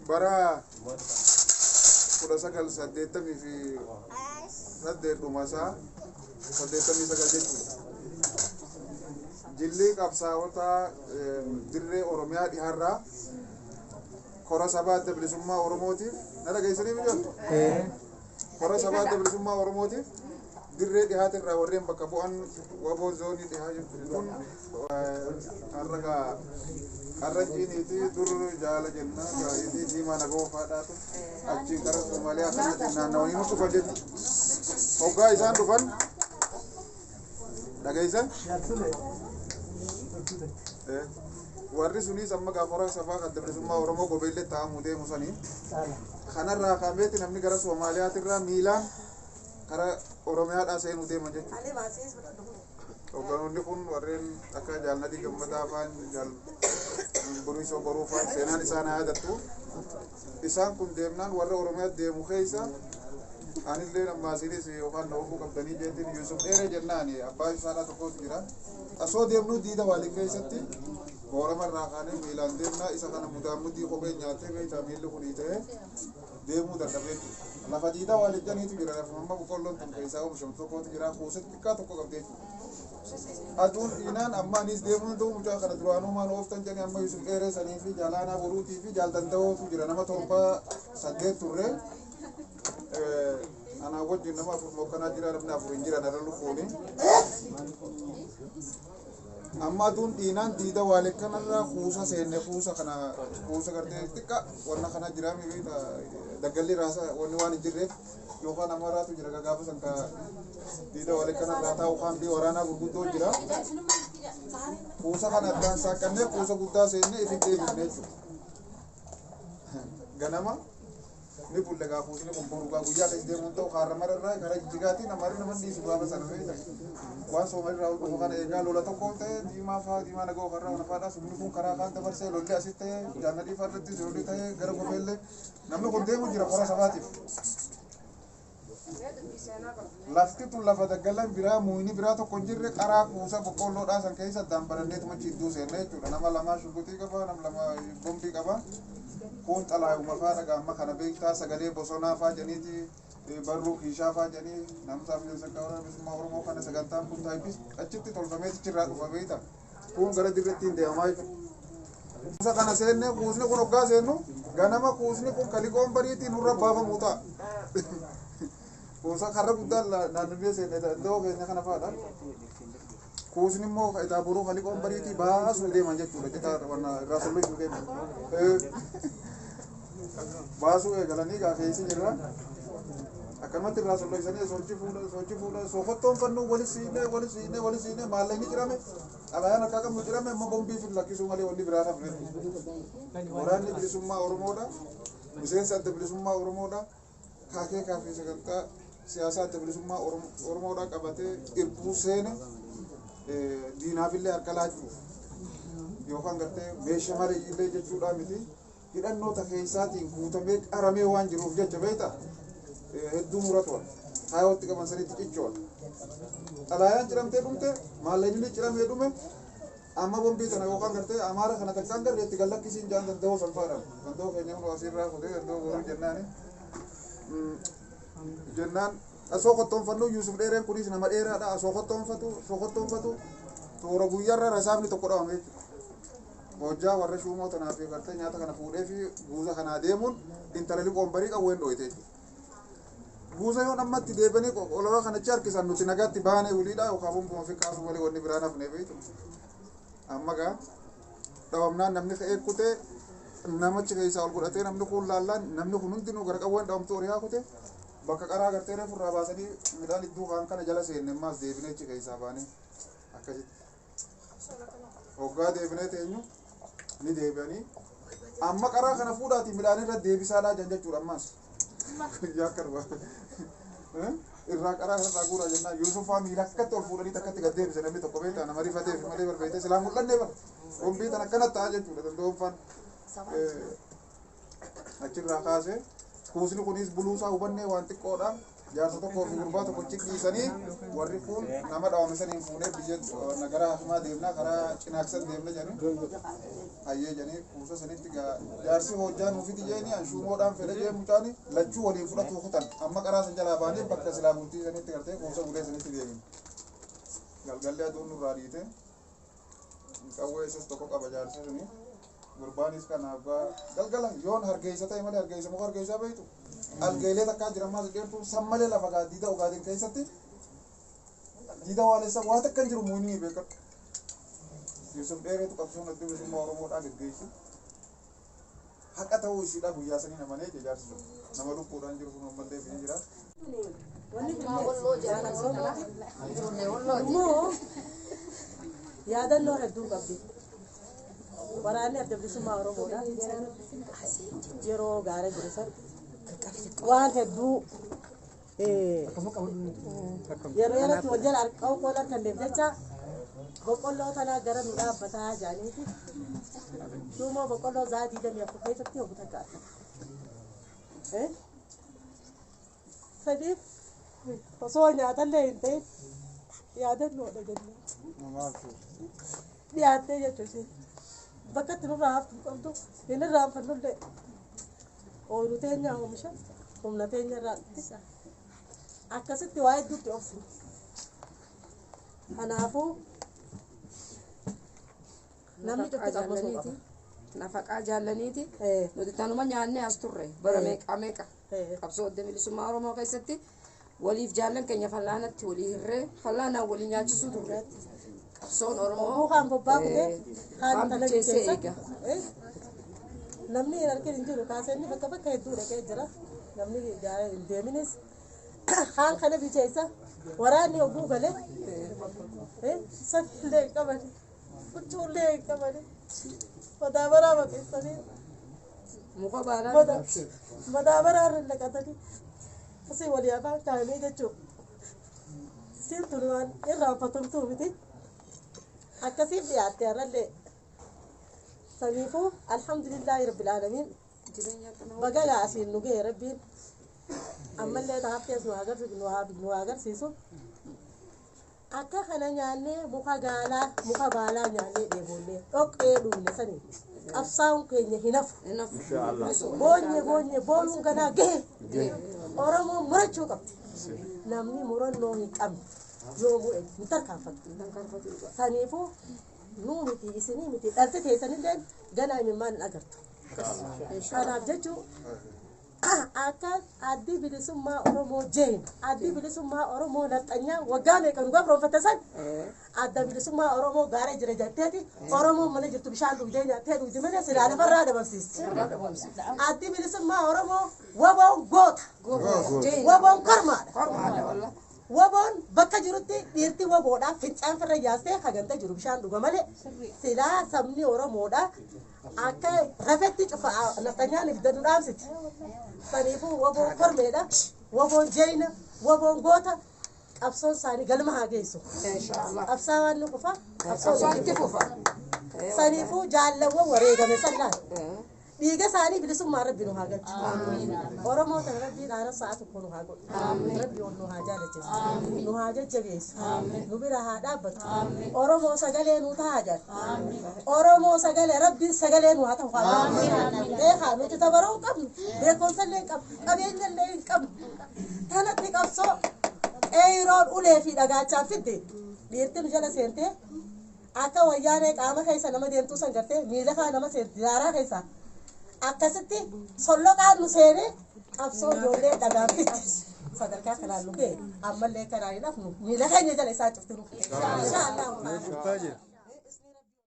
Bara 1988 dhumasaa 89 jechuudha. Jilli qabsaa'ota dirree Oromiyaa dhihaarraa kora sabaa adda bilisummaa Oromootiif na dhageessanii mijooltu? Kora sabaa adda bilisummaa Oromootiif dirree dhihaatirraa warreen bakka bu'an waboo zoonii dhihaa jirtu kun har'a gaa har'a jiiniiti dur jaala jenna gaa'eetii diimaa nagoo faadhaatu achiin gara Somaaliyaa kanaatiin naannawanii nu dhufan jechuudha. Hoggaa isaan dhufan dhageessan? Warri sunis amma gaafa hora sabaa kan bilisummaa Oromoo gobeellee taa'amuu deemu sanii kanarraa kaameeti namni gara Soomaaliyaatirraa miilaan kara Oromiyaadhaa seenuu deeman jechuudha. Hogganoonni kun warreen akka Jaalnadii Gammadaa faan Jaal Boriisoo Boruu faan seenaan isaan yaadattu. Isaan kun deemnaan warra Oromiyaa deemu keessa anillee ammaasiinis yookaan na ofuu qabdanii jeetiin Yusuf Dheeree jennaani abbaa isaadhaa tokkotu jira. Osoo deemnuu diida waalii keessatti boorama irraa kaanee miilaan deemnaa isa kana mudaamudii kophee nyaatee beektaa miilli kun ta'ee deemuu dadhabee lafa diida waalii janiitu jira lafa amma boqqolloon tun keessaa oomishamtu tokkotu jira kuusa xiqqaa tokko qabdee jechuudha. Aduun dhiinaan amma anis deemuu danda'u mucaa kana duraanuu maan ooftan jedhanii amma Yusuf Dheeree sanii fi Jaalaanaa Boruutii fi Jaal Danda'ootu jira nama 7 8 turre. Anaa wajjin nama 4 mookkanaa jira namni 4 hin jiran irra lubbuuni. Amma aduun dhiinaan diida waalee kanarraa kuusa seenne kuusa kana kuusa gartee xiqqa wanna kana jira daggalli raasa wanni waan hin jirreef yookaan amaraatu jira gaafa san ka diida waalee kanarraa taa'u kaambii waraanaa gurguddoo jira. Kuusa kana addaan saaqqannee kuusa guddaa seenne ifi deebifne jechuudha. Ganama ni bulle gaa kuusni kun boru gaa guyyaa keessa deemuun ta'u kaarra irraa karaa jijjigaatiin amaarri nama dhiisu gaafa sana fe'isa. Waan soomalirraa ol dhufu kana eegaa lola tokko ta'e diimaa fa'aa diimaa nagoo karraa kana fa'aadha sumni kun karaa kaan dabarsee lolli asitti ta'e jaannadhii fa'aa irratti lolli ta'e gara gobeellee namni kun deemu jira kora sabaatiif. Lafti tun lafa daggalan biraa muuyini biraa tokko hin jirre qaraa kuusa boqqolloodhaa san keessa addaan baranneetuma achi iddoo seenne jechuudha. Nama lamaa shuguxii qaba nama lama bombii qaba. Kun xalaayuma fa'aa dhagaa amma kana beektaa sagalee bosonaa fa'aa jedhaniiti barruu kiishaa fa'aa jedhanii namsaaf sagantaa bilisummaa Oromoo kana sagantaan kun taayipis achitti tolfamee achirraa dhufa beekta. Kun gara dirreetti hin deemamaa jechuudha. Kuusa kana seenne kuusni kun hoggaa seennu ganama kuusni kun kaliqoon bariitii nurra baafamuu ta'a. Kuusa karra guddaa naannoo seenne danda'oo keenya kana fa'aadha. Kuusni immoo itaa boruu kaliqoon bariitii baasuu deeman jechuudha. Citaa wanna irraa solloisuu deeman. Baasuu eegalanii gaa keessa jirra. Akkanumatti irraa solloisanii sochii fuudha sochii fuudha soofottoon fannoo wali siinee wali siinee wali siinee maallaqni cirame xalayaan akka qabnu cirame amma bombii fi lakkisuu malee wanni biraa hafne. Waraanni bilisummaa Oromoodha. Miseensa adda bilisummaa Oromoodha. Kaakee kaafee sagantaa siyaasaa adda bilisummaa Oromoodha qabatee irbuu seene diinaafillee harka laachuuf yookaan gartee meeshaa malee illee jechuudha miti. Hidhannoota keessaatiin guutamee qaramee waan jiruuf jecha beektaa hedduu muratoon kaayootti qaban sanitti cichoon xalaayaan ciramtee dhumte maallaqni ciramee dhume amma bombii tana yookaan gartee amaara kana takkaan garree itti gallakkisiin jaan danda'uu salphaadhaan danda'uu keenya kun asirraa kutee danda'uu boruu jennaani jennaan asoo kottoonfannu Yusuf Dheereen kunis nama dheeraadha asoo kottoonfatu asoo kottoonfatu toora guyyaarra rasaafni tokko dhawame jechuudha. Hojjaa warra shuumoo tanaa fi gartee nyaata kana fuudhee fi guuza kanaa deemuun intala liqoon barii qawween dhooyte jechuudha. Guuza yoon ammatti deebanii olola kanachi harkisan nuti nagaatti baanee wiliidha yookaan bombuma fi kaasuu malee wanni biraan hafnee beektu. Amma gaa dhawamnaan namni ka'ee kutee namachi keessaa ol godhatee namni kun laallaan namni kun hundinuu gara qawween dhawamtu horiyaa kute bakka qaraa gartee reefu irraa baasanii midhaan iddoo kaan kana jala seenne ammaas deebinee achi keessaa baanee akkasitti. Hoggaa deebinee teenyu ni deebi'anii amma qaraa kana fuudhaati midhaan irra deebisaadhaa jan jechuudha ammaas. Guyyaa akkanuma. Irraa qaraa irraa guuraa jennaan Yuusufaa miila akkatti ol fuudhanii takkatti gad deebise namni tokko beektaa nama rifateef malee barbeete silaa mul'annee bara. Bombii tan akkana ta'a jechuudha danda'uunfaan. Achirraa kaasee kuusni kunis buluusaa hubannee waan xiqqoodha. Jaarsa tokkoo fi gurbaa tokko dhiisanii warri kun nama dhawame saniin fuunee biyya nagaraa hakimaa deemnaa karaa cinaaksan deemna jedhanii hayyee jedhanii kuusa sanitti jaarsi hojjaa nuuf fidi jeeni an shuumoodhaan fedha jee mucaani lachuu waliin fudhatu kutan amma qaraa san jalaa baanee bakka silaa bultii sanitti gartee kuusa ulee sanitti deebine. Galgalli aduun nurraa dhiite qawwee isas tokko qaba jaarsi suni gurbaanis kana abbaa galgala yoon hargeysa ta'e malee hargeysa muka hargeysaa beektu algeelee takkaa jira ammaas dheertuu san malee lafa gaa diida Ogaadeen keessatti diida waalessa waa takka hin jiru muunii beekadhu. Yusuf Dheereetu qabsoon adda bilisummaa Oromoodhaa geggeessu haqa ta'uu ishiidhaa guyyaa sanii namanee jaarsi sun nama lubbuudhaan jiru sun ammallee biyya jira. Immoo yaadannoo hedduu qabdi. Waraanni adda bilisummaa Oromoodha. Yeroo gaara jiru san waan hedduu yeroo yerootti wal jala qabu qoolan kanneen jecha boqqolloo tanaa gara nu dhaabbataa jaaniiti. Shuumoo boqqolloo za'a 24 keessatti hojii takka argata. Sadiif osoo nyaatallee hin ta'in yaadannoodha jennee dhiyaattee jechuun bakka itti nurraa haftu hin qabdu hin irraanfannullee ooyiruu teenya oomisha humna teenya irraa akkasitti waa hedduutti obsine. Kanaafuu namni cufti qabmasuu qaba. Nafaqaa jaallaniiti. Nuti tanuma nyaannee as turre bara meeqa meeqa qabsoo adda bilisummaa Oromoo keessatti waliif jaallan keenya fallaanatti walii hirree fallaanaan walii nyaachisuu turre. Qabsoon Oromoo Mukaan bobbaa kutee kaan kaan bilcheessee eega. Namni hin argin hin jiru kaaseenni bakka bakka hedduu dhaqee jira. Namni hin deeminis kaan kana bilcheessa waraanni hogguu galee safillee hin qabani huccuullee hin qabani madaabaraa maqeessanii Muka baalaa madaabaraa irra naqatanii asii walii afaan kaa'anii jechuudha. Siin tun waan irraanfatamtuu miti. Akkasiin dhiyaatte har'allee. Saniifuu alhamdulillaahi rabbil aalamiin baga asiin nu ga'e rabbiin ammallee taaftees nu agarsiisu. Akka kana nyaannee muka gaalaa muka baalaa nyaannee dheeboonnee dhoqqee dhugne sanii qabsaa'uun keenya hin hafu. Boonye boonye boonuun ganaa gahe Oromoon murachuu qabdi. Namni murannoo hin qabne yoomuu hin tarkaanfatu. Saniifuu nuu miti isinii miti dhalte teessanillee ganaa imimmaan hin agartu. Kanaaf jechuun akka addi bilisummaa Oromoo jeen addi bilisummaa Oromoo nafxanyaa waggaa meeqa nu gabroonfatte san adda bilisummaa Oromoo gaara jira jetteeti Oromoo mana jirtu bishaan dhugdee nyaattee dhugdi malee silaa lafarraa dhabamsiisti. Addi bilisummaa Oromoo waboon goota waboon kormaadha. Waboon bakka jirutti dhiirti waboodha fincaan firra yaastee haganta jiru bishaan dhuga malee silaa sabni Oromoodha akka rafetti cufa nafxanyaan ibidda nu dhaamsiti. Saniifuu waboon kormeedha waboon jeeyna waboon goota qabsoon isaanii galma haa geessu. Qabsaa waan nu kufa Qabsoon itti fufa. Saniifuu jaallawwan wareegame sallaan dhiiga isaanii bilisummaa rabbi nu haa galchu. Oromoo tana rabbiin haara sa'a tokko nu haa godhu. Rabbi ol nu haa jaalachiisu. Nu haa jajjabeessu. Nu bira haa dhaabbatu. Oromoo sagalee nu ta'a jedha. Oromoo sagalee rabbiin sagalee nu haa ta'u. Eegaa nuti tabaroo hin qabnu. Beekumsa illee hin qabnu. Qabeenya illee hin qabnu. Tanatti qabsoo qeeroon ulee fi dhagaachaan fidde dhiirti nu jala seentee akka wayyaanee qaama keessa nama deemtuu san gartee miila kaa nama seenti daaraa keessa akkasitti solloqaan nu seenee qabsoo ijoollee dhagaan fidde sadarkaa kanaan nu ga'e ammallee kanaan hin hafnu miila keenya jala isaa cufti nu. Inshaa Allah.